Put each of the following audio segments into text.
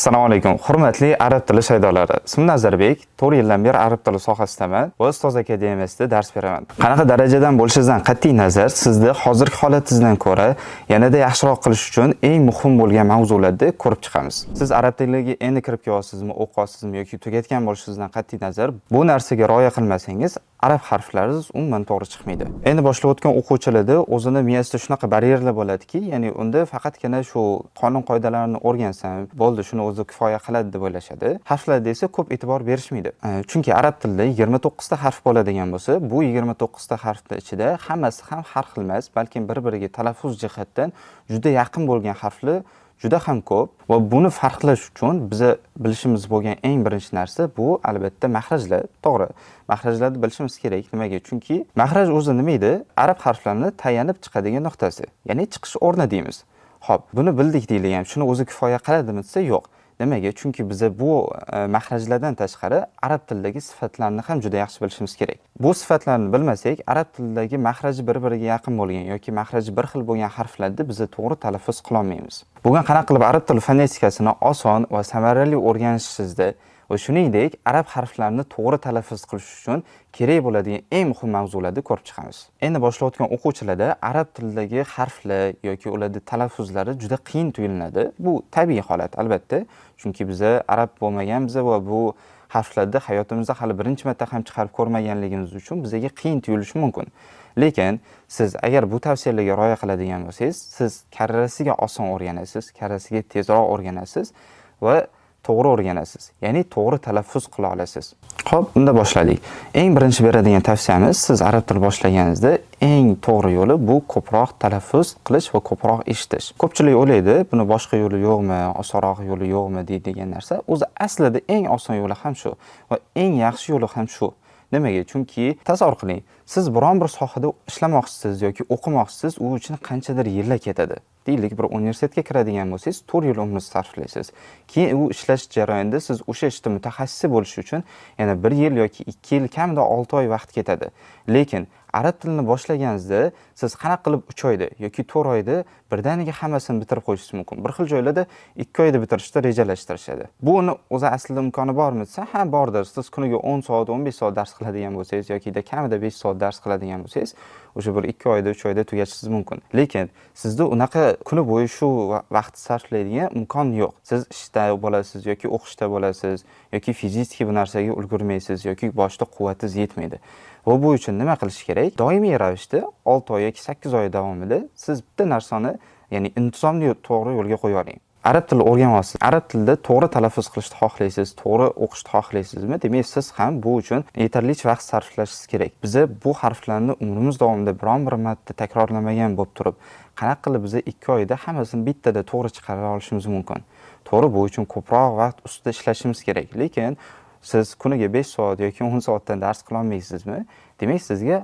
Assalomu alaykum, hurmatli arab tili shaydolari. Ismim Nazarbek, 4 yildan beri arab tili sohasidaman va Ustoz akademiyasida dars beraman. Qanaqa darajadan bo'lishingizdan qat'iy nazar, sizni hozirgi holatingizdan ko'ra yanada yaxshiroq qilish uchun eng muhim bo'lgan mavzularni ko'rib chiqamiz. Siz arab tiliga endi kirib kelyapsizmi, o'qiyapsizmi yoki tugatgan bo'lishingizdan qat'iy nazar, bu narsaga rioya qilmasangiz, arab harflaringiz umuman to'g'ri chiqmaydi. Endi boshlayotgan o'quvchilarda o'zini miyasida shunaqa baryerlar bo'ladiki, ya'ni unda faqatgina shu qonun qoidalarini o'rgansam bo'ldi, shuni o'zi kifoya qiladi deb o'ylashadi. Harflarga esa ko'p e'tibor berishmaydi. Chunki arab tilida 29 ta harf bo'ladigan bo'lsa, bu 29 ta harfni ichida hammasi ham har xil emas, balkim bir-biriga talaffuz jihatdan juda yaqin bo'lgan harflar juda ham ko'p va buni farqlash uchun biza bilishimiz bo'lgan eng birinchi narsa bu albatta mahrajlar. To'g'ri, mahrajlarni bilishimiz kerak. Nimaga? Chunki mahraj o'zi nima edi? Arab harflarini tayanib chiqadigan nuqtasi, ya'ni chiqish o'rni deymiz. Xo'p, buni bildik deylik ham, shuni o'zi kifoya qiladimi desa, yo'q. Nimaga? Chunki biza bu mahrajlardan tashqari arab tilidagi sifatlarni ham juda yaxshi bilishimiz kerak. Bu sifatlarni bilmasak, arab tilidagi mahraji bir-biriga yaqin bo'lgan yoki mahraji bir xil bo'lgan harflarni biza to'g'ri talaffuz qila olmaymiz. Bugun qanaqa qilib arab tili fonetikasini oson va samarali o'rganishingizda va shuningdek arab harflarini to'g'ri talaffuz qilish uchun kerak bo'ladigan eng muhim mavzularni ko'rib chiqamiz. Endi boshlayotgan o'quvchilarda arab tilidagi harflar yoki ularning talaffuzlari juda qiyin tuyuladi. Bu tabiiy holat albatta, chunki biza arab bo'lmaganmiz va bu harflarni hayotimizda hali birinchi marta ham chiqarib ko'rmaganligimiz uchun bizga qiyin tuyulishi mumkin. Lekin siz agar bu tavsiyalarga rioya qiladigan bo'lsangiz, siz karrasiga oson o'rganasiz, karrasiga tezroq o'rganasiz va to'g'ri o'rganasiz. Ya'ni to'g'ri talaffuz qila olasiz. Xo'p, unda boshladik. Eng birinchi beradigan tavsiyamiz, siz arab tili boshlaganingizda eng to'g'ri yo'li bu ko'proq talaffuz qilish va ko'proq eshitish. Ko'pchilik o'ylaydi, buni boshqa yo'li yo'qmi, osonroq yo'li yo'qmi deydigan narsa. O'zi aslida eng oson yo'li ham shu va eng yaxshi yo'li ham shu. Nimaga? Chunki tasavvur qiling, siz biron bir sohada ishlamoqchisiz yoki o'qimoqchisiz, u uchun qanchadir yillar ketadi. Deylik, bir universitetga kiradigan bo'lsangiz, 4 yil umringizni sarflaysiz. Keyin u ishlash jarayonida siz o'sha ishda mutaxassisi bo'lish uchun yana 1 yil yoki 2 yil, kamida 6 oy vaqt ketadi. Lekin arab tilini boshlaganingizda siz qanaqa qilib 3 oyda yoki 4 oyda birdaniga hammasini bitirib qo'yishingiz mumkin. Bir xil joylarda 2 oyda bitirishni rejalashtirishadi. Bu uni o'zi aslida imkoni bormi desa, ha, bordir. Siz kuniga 10 soat, 15 soat dars qiladigan bo'lsangiz yoki kamida 5 soat dars qiladigan bo'lsangiz, o'sha bir 2 oyda, 3 oyda tugatishingiz mumkin. Lekin sizda unaqa kuni bo'yi shu vaqt sarflaydigan imkon yo'q. Siz ishda bo'lasiz yoki o'qishda bo'lasiz yoki fizik bu narsaga ulgurmaysiz yoki boshda quvvatingiz yetmaydi. Va bu uchun nima qilish kerak? Doimiy ravishda 6 oy yoki 8 oy davomida siz bitta narsani, ya'ni intizomli to'g'ri yo'lga qo'yib oling. Arab tilini o'rganyapsiz. Arab tilida to'g'ri talaffuz qilishni xohlaysiz, to'g'ri o'qishni xohlaysizmi? Demak, siz ham bu uchun yetarlicha vaqt sarflashingiz kerak. Biza bu harflarni umrimiz davomida biron bir marta takrorlamagan bo'lib turib, qanaqa qilib biza 2 oyda hammasini bittada to'g'ri chiqara olishimiz mumkin? To'g'ri, bu uchun ko'proq vaqt ustida ishlashimiz kerak. Lekin siz kuniga 5 soat yoki 10 soatdan dars qila olmaysizmi? Demak, sizga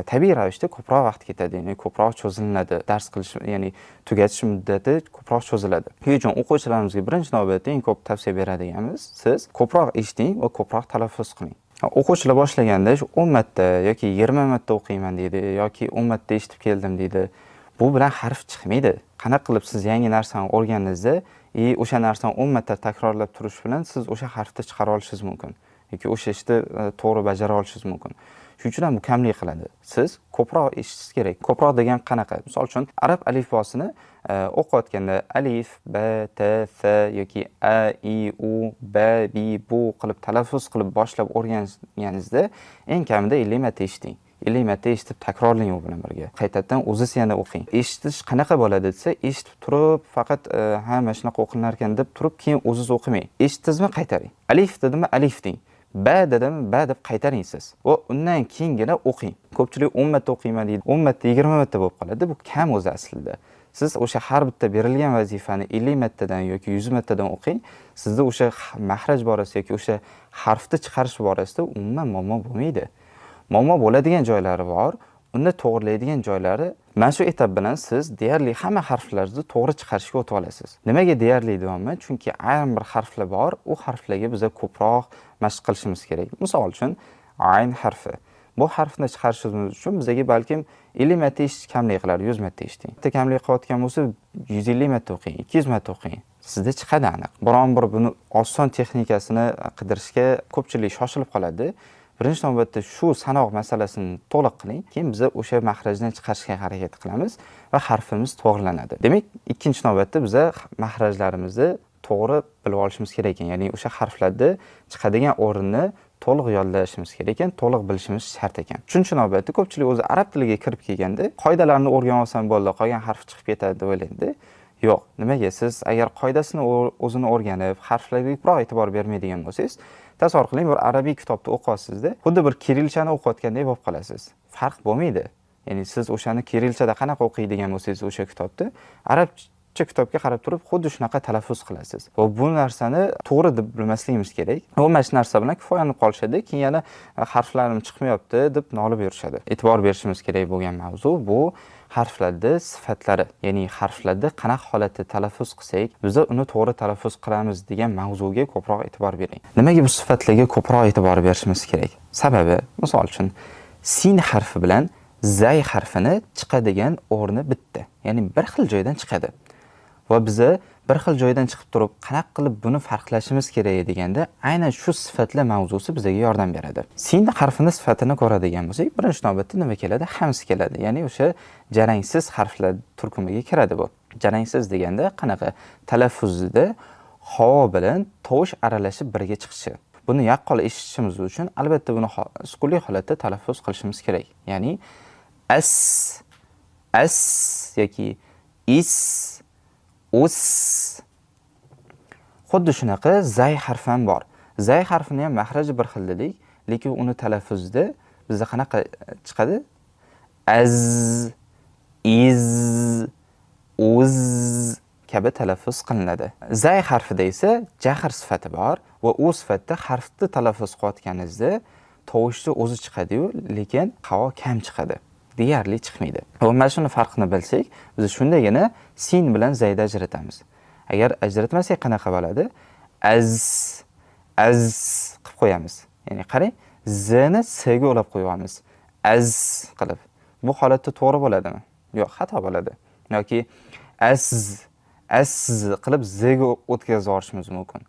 tabiiy ravishda ko'proq vaqt ketadi, ya'ni ko'proq cho'zilinadi. Dars qilish, ya'ni tugatish muddati ko'proq cho'ziladi. Shuning uchun o'quvchilarimizga birinchi navbatda eng ko'p tavsiya beradiganimiz, siz ko'proq eshiting va ko'proq talaffuz qiling. O'quvchilar boshlaganda shu 10 marta yoki 20 marta o'qiyman deydi yoki 10 marta eshitib keldim deydi. Bu bilan harf chiqmaydi. Qanaqa qilib siz yangi narsani o'rgandingizda, o'sha narsani 10 marta takrorlab turish bilan siz o'sha harfni chiqara olishingiz mumkin yoki o'sha ishni to'g'ri bajara olishingiz mumkin. Shuning uchun ham bu kamlik qiladi. Siz ko'proq eshitishingiz kerak. Ko'proq degan qanaqa? Misol uchun, arab alifbosini o'qiyotganda alif, b, t, f yoki a, i, u, b, b, bu qilib talaffuz qilib boshlab o'rganganingizda eng kamida 50 marta eshiting. 50 marta eshitib takrorlang u bilan birga. Qaytadan o'zingiz yana o'qing. Eshitish qanaqa bo'ladi desa, eshitib turib faqat ha, mana shunaqa o'qilar ekan deb turib, keyin o'zingiz o'qimang. Eshitdingizmi, qaytaring. Alif dedimi, alif deng. Ba dedimi, ba deb qaytaring siz. Va undan keyingina o'qing. Ko'pchilik 10 marta o'qiyman deydi. 10 marta, 20 marta bo'lib qoladi. Bu kam o'zi aslida. Siz o'sha har bitta berilgan vazifani 50 martadan yoki 100 martadan o'qing, sizda o'sha mahraj borasida yoki o'sha harfni chiqarish borasida umuman muammo bo'lmaydi. Muammo bo'ladigan joylari bor, unda to'g'rilaydigan joylari mana shu etap bilan siz deyarli hamma harflarni to'g'ri chiqarishga o'tib olasiz. Nimaga deyarli deyapman? Chunki ayrim bir harflar bor, u harflarga biza ko'proq mashq qilishimiz kerak. Misol uchun, ayn harfi. Bu harfni chiqarishimiz uchun bizaga balkim 50 marta eshitish kamlik qilar, 100 marta eshiting. Bitta kamlik qilayotgan bo'lsa, 150 marta o'qing, 200 marta o'qing. Sizda chiqadi aniq. Biron bir buni oson texnikasini qidirishga ko'pchilik shoshilib qoladi. Birinchi navbatda shu sanoq masalasini to'liq qiling, keyin biz o'sha mahrajdan chiqarishga harakat qilamiz va harfimiz to'g'rilanadi. Demak, ikkinchi navbatda biz mahrajlarimizni to'g'ri bilib olishimiz kerak ekan. Ya'ni o'sha harflarda chiqadigan o'rinni to'liq yodlashimiz kerak ekan, to'liq bilishimiz shart ekan. Uchinchi navbatda ko'pchilik o'zi arab tiliga kirib kelganda qoidalarni o'rganib olsam bo'ldi, qolgan harf chiqib ketadi deb o'ylaydi. Yo'q, nimaga? Siz agar qoidasini o'zini o'rganib, harflarga ko'proq e'tibor bermaydigan bo'lsangiz, tasavvur qiling, bir arabiy kitobni o'qiyapsizda, xuddi bir kirilchani o'qiyotgandek bo'lib qolasiz. Farq bo'lmaydi. Ya'ni siz o'shani kirilchada qanaqa o'qiydigan bo'lsangiz o'sha kitobni, arabcha kitobga qarab turib xuddi shunaqa talaffuz qilasiz. Va bu narsani to'g'ri deb bilmasligimiz kerak. Va mana shu narsa bilan kifoyalanib qolishadi, keyin yana harflarim chiqmayapti deb nolib yurishadi. E'tibor berishimiz kerak bo'lgan mavzu bu harflarda sifatlari, ya'ni harflarda qanaqa holatda talaffuz qilsak, biz uni to'g'ri talaffuz qilamiz degan mavzuga ko'proq e'tibor bering. Nimaga bu sifatlarga ko'proq e'tibor berishimiz kerak? Sababi, misol uchun, sin harfi bilan zay harfini chiqadigan o'rni bitta, ya'ni bir xil joydan chiqadi. Va biza bir xil joydan chiqib turib, qanaqa qilib buni farqlashimiz kerak deganda, aynan shu sifatlar mavzusi bizga yordam beradi. Sin harfini sifatini ko'radigan bo'lsak, birinchi navbatda nima keladi? Hams keladi. Ya'ni o'sha jarangsiz harflar turkumiga kiradi bu. Jarangsiz deganda qanaqa? Talaffuzida havo bilan tovush aralashib birga chiqishi. Buni yaqqol eshitishimiz uchun albatta buni sukunli holatda talaffuz qilishimiz kerak. Ya'ni as, as yoki is, us. Xuddi shunaqa zay harfi ham bor. Zay harfini ham mahraji bir xil dedik, lekin uni talaffuzida bizda qanaqa chiqadi? Az, iz, uz kabi talaffuz qilinadi. Zay harfida esa jahr sifati bor va u sifatda harfni talaffuz qilayotganingizda tovushni o'zi chiqadi-yu, lekin havo kam chiqadi. Deyarli chiqmaydi. Va mana shuni farqini bilsak, biz shundagina sin bilan zayni ajratamiz. Agar ajratmasak qanaqa bo'ladi? Az, az qilib qo'yamiz. Ya'ni qarang, z ni s ga ulab qo'yamiz. Az qilib. Bu holatda to'g'ri bo'ladimi? Yo'q, xato bo'ladi. Yoki az, az qilib z ga o'tkazib yuborishimiz mumkin.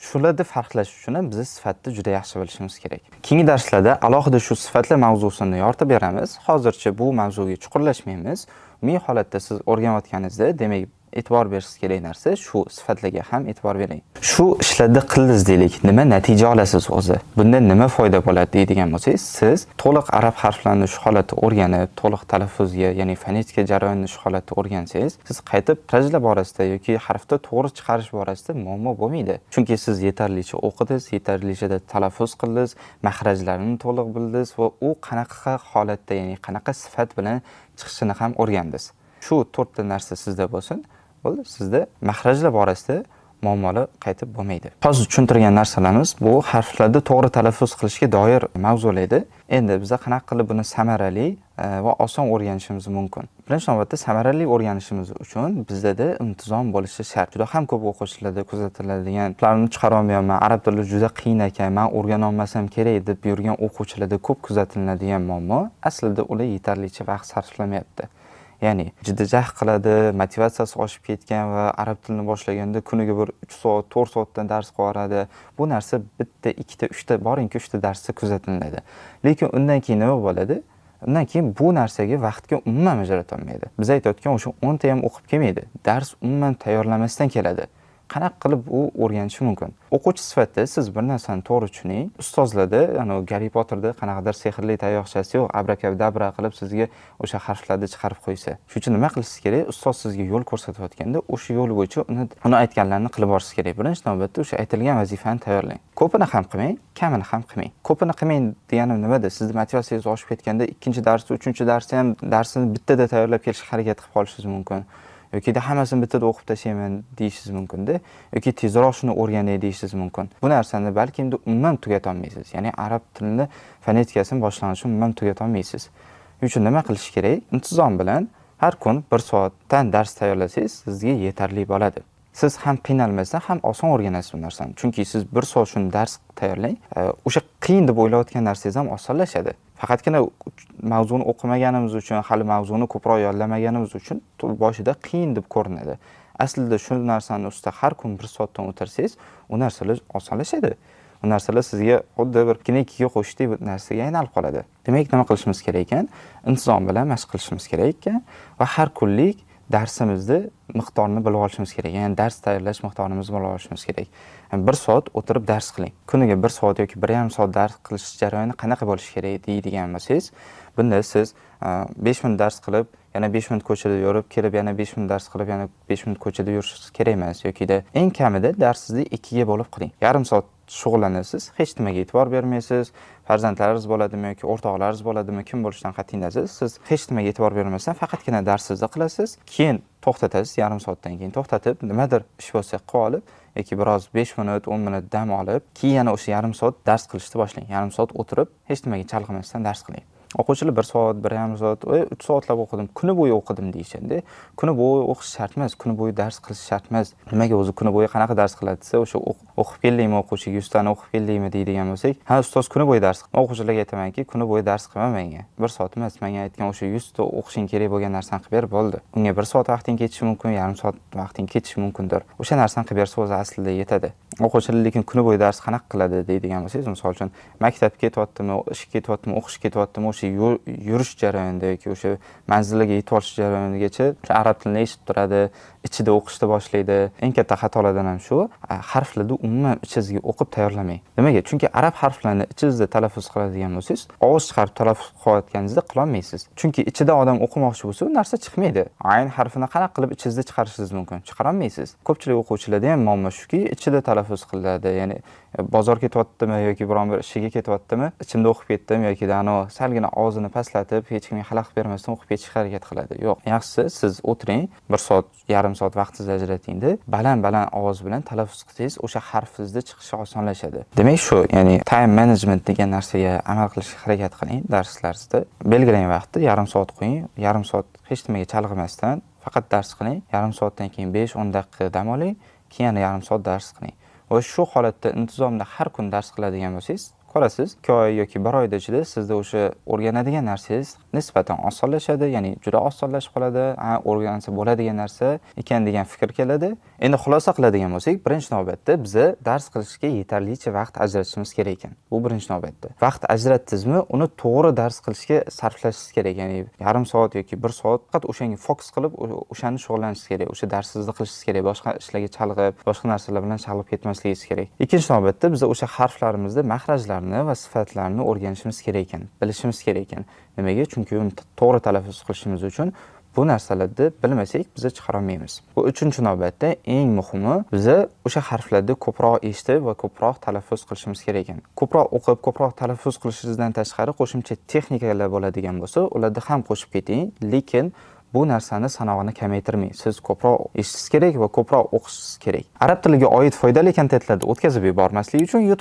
Shularni farqlash uchun ham biz sifatni juda yaxshi bilishimiz kerak. Keyingi darslarda alohida shu sifatlar mavzusini yoritib beramiz. Hozircha bu mavzuga chuqurlashmaymiz. Umumiy holatda siz o'rganayotganingizda, demak, e'tibor berishingiz kerak narsa shu sifatlarga ham e'tibor bering. Shu ishlarni qildingiz deylik, nima natija olasiz o'zi? Bundan nima foyda bo'ladi deydigan bo'lsangiz, siz to'liq arab harflarini shu holatda o'rganib, to'liq talaffuzga, ya'ni fonetika jarayonini shu holatda o'rgansangiz, siz qaytib rajlar borasida yoki harfni to'g'ri chiqarish borasida muammo bo'lmaydi. Chunki siz yetarlicha o'qidingiz, yetarlicha talaffuz qildingiz, mahrajlarini to'liq bildingiz va u qanaqa holatda, ya'ni qanaqa sifat bilan chiqishini ham o'rgandingiz. Shu to'rtta narsa sizda bo'lsin, bo'ldi, sizda mahrajlar borasida muammolar qaytib bo'lmaydi. Hozir tushuntirgan narsalarimiz bu harflarni to'g'ri talaffuz qilishga doir mavzular edi. Endi biz qanaqa qilib buni samarali va oson o'rganishimiz mumkin? Birinchi navbatda samarali o'rganishimiz uchun bizda intizom bo'lishi shart. Juda ham ko'p o'quvchilarda kuzatiladigan, "Planim chiqara olmayapman, arab tili juda qiyin ekan, men o'rgana olmasam kerak" deb yurgan o'quvchilarda ko'p kuzatiladigan muammo aslida ular yetarlicha vaqt sarflamayapti. Ya'ni jiddiy jahd qiladi, motivatsiyasi oshib ketgan va arab tilini boshlaganda kuniga bir 3 soat, 4 soatdan dars qilib yuboradi. Bu narsa bitta, ikkita, uchta, boringki uchta darsda kuzatiladi. Lekin undan keyin nima bo'ladi? Undan keyin bu narsaga vaqtga umuman ajrata olmaydi. Biz aytayotgan o'sha 10 ta ham o'qib kelmaydi. Dars umuman tayyorlamasdan keladi. Qanaqa qilib u o'rganishi mumkin? O'quvchi sifatida siz bir narsani to'g'ri tushuning. Ustozlarda, ana Garri Potterda qanaqadir sehrli tayoqchasi yo'q, abrakadabra qilib sizga o'sha harflarni chiqarib qo'ysa. Shuning uchun nima qilishingiz kerak? Ustoz sizga yo'l ko'rsatayotganda o'sha yo'l bo'yicha uni aytganlarini qilib borishingiz kerak. Birinchi navbatda o'sha aytilgan vazifani tayyorlang. Ko'pini ham qilmang, kamini ham qilmang. Ko'pini qilmang deganim nimada? Sizni motivatsiyangiz oshib ketganda ikkinchi darsni, uchinchi darsni ham darsini bittada tayyorlab kelishga harakat qilib qolishingiz mumkin. Yoki da hammasini bittada o'qib tashlayman deyishingiz mumkin-da, yoki tezroq shuni o'rganay deyishingiz mumkin. Bu narsani balki endi umuman tugata olmaysiz. Ya'ni arab tilini fonetikasini boshlanishi umuman tugata olmaysiz. Shuning uchun nima qilish kerak? Intizom bilan har kun 1 soatdan dars tayyorlasangiz sizga yetarli bo'ladi. Siz ham qiynalmasdan ham oson o'rganasiz bu narsani. Chunki siz 1 soat shuni dars tayyorlang, o'sha qiyin deb o'ylayotgan narsangiz ham osonlashadi. Faqatgina mavzuni o'qimaganimiz uchun, hali mavzuni ko'proq yodlamaganimiz uchun boshida qiyin deb ko'rinadi. Aslida shu narsani ustida har kun bir soatdan o'tirsangiz, u narsalar osonlashadi. U narsalar sizga xuddi bir ikkini ikkiga qo'shishdek bir narsaga aylanib qoladi. Demak, nima qilishimiz kerak ekan? Intizom bilan mashq qilishimiz kerak ekan va har kunlik darsimizni miqdorini bilib olishimiz kerak. Ya'ni dars tayyorlash miqdorimizni bilib olishimiz kerak. Yani 1 soat o'tirib dars qiling. Kuniga 1 soat yoki 1,5 soat dars qilish jarayoni qanaqa bo'lishi kerak deydigan bo'lsangiz, bunda siz 5 minut dars qilib, yana 5 minut ko'chada yurib, kelib yana 5 minut dars qilib, yana 5 minut ko'chada yurishingiz kerak emas yokida eng kamida darsingizni ikkiga bo'lib qiling. Yarim soat shug'ullanasiz, hech nimaga e'tibor bermaysiz. Farzandlaringiz bo'ladimi yoki o'rtoqlaringiz bo'ladimi, kim bo'lishidan qat'iy nazar, siz hech nimaga e'tibor bermasdan faqatgina darsingizni qilasiz. Keyin to'xtatasiz, yarim soatdan keyin to'xtatib, nimadir ish bo'lsa qilib olib yoki biroz 5 minut, 10 minut dam olib, keyin yana o'sha yarim soat dars qilishni boshlang. Yarim soat o'tirib, hech nimaga chalg'imasdan dars qiling. O'quvchilar 1 soat, 1,5 soat, 3 soatlab o'qidim, kuni bo'yi o'qidim deyishadi. Kuni bo'yi o'qish shart emas, kuni bo'yi dars qilish shart emas. Nimaga o'zi kuni bo'yi qanaqa dars qiladi desa, o'sha o'qib keldingmi, o'quvchiga 100 tani o'qib keldingmi deydigan bo'lsak, ha, ustoz, kuni bo'yi dars. Man o'quvchilarga aytamanki, kuni bo'yi dars qilma menga. 1 soat emas, menga aytgan o'sha 100 ta o'qishing kerak bo'lgan narsani qilib ber, bo'ldi. Unga 1 soat vaqting ketishi mumkin, yarim soat vaqting ketishi mumkindir. O'sha narsani qilib bersa, o'zi aslida yetadi. O'quvchilar lekin kuni bo'yi dars qanaqa qiladi deydigan bo'lsangiz, misol uchun, maktabga ketyaptimi, ishga ketyaptimi, o'qishga ketyaptimi, o'sha yurish jarayonida yoki o'sha manziliga yetib olish jarayonigacha o'sha arab tilini eshitib turadi, ichida o'qishni boshlaydi. Eng katta xatolardan ham shu, harflarni umuman ichingizga o'qib tayyorlamang. Nimaga? Chunki arab harflarini ichingizda talaffuz qiladigan bo'lsangiz, ovoz chiqarib talaffuz qilayotganingizda qilolmaysiz. Chunki ichida odam o'qimoqchi bo'lsa, u narsa chiqmaydi. Ayn harfini qanaqa qilib ichingizda chiqarishingiz mumkin? Chiqarolmaysiz. Ko'pchilik o'quvchilarda ham muammo shuki, ichida talaffuz qiladi. Ya'ni bozor ketyaptimi yoki biron bir ishiga ketyaptimi, ichimda o'qib ketdim yoki anavi salgina ovozini pastlatib, hech kimga xalaqit bermasdan o'qib ketishga harakat qiladi. Yo'q, yaxshisi siz o'tiring, 1 soat, yarim soat vaqtingizni ajratingda, baland baland ovoz bilan talaffuz qilsangiz, o'sha harfingizni chiqishi osonlashadi. Demak shu, ya'ni time management degan narsaga amal qilishga harakat qiling darslaringizda. Belgilang vaqtni, yarim soat qo'ying, yarim soat hech nimaga chalg'imasdan faqat dars qiling. Yarim soatdan keyin 5-10 daqiqa dam oling, keyin yana yarim soat dars qiling. Va shu holatda intizomda har kun dars qiladigan bo'lsangiz, ko'rasiz, 2 oy yoki bir oyda ichida sizda o'sha o'rganadigan narsangiz nisbatan osonlashadi, ya'ni juda osonlashib qoladi. Ha, o'rgansa bo'ladigan narsa ekan degan fikr keladi. Endi xulosa qiladigan bo'lsak, birinchi navbatda biza dars qilishga yetarlicha vaqt ajratishimiz kerak ekan. Bu birinchi navbatda. Vaqt ajratdingizmi, uni to'g'ri dars qilishga sarflashingiz kerak. Ya'ni yarim soat yoki 1 soat faqat o'shanga fokus qilib, o'shani shug'ullanishingiz kerak, o'sha darsingizni qilishingiz kerak, boshqa ishlarga chalg'ib, boshqa narsalar bilan chalg'ib ketmasligingiz kerak. Ikkinchi navbatda biza o'sha harflarimizni maxrajlarini va sifatlarini o'rganishimiz kerak ekan, bilishimiz kerak ekan. Nimaga? Chunki uni to'g'ri talaffuz qilishimiz uchun bu narsalarni bilmasak, biza chiqarolmaymiz. Bu uchinchi navbatda eng muhimi, biza o'sha harflarni ko'proq eshitib va ko'proq talaffuz qilishimiz kerak ekan. Ko'proq o'qib, ko'proq talaffuz qilishingizdan tashqari qo'shimcha texnikalar bo'ladigan bo'lsa, ularni ham qo'shib keting, lekin bu narsani sanog'ini kamaytirmang. Siz ko'proq eshitishingiz kerak va ko'proq o'qishingiz kerak. Arab tiliga oid foydali kontentlarni o'tkazib yubormaslik uchun YouTube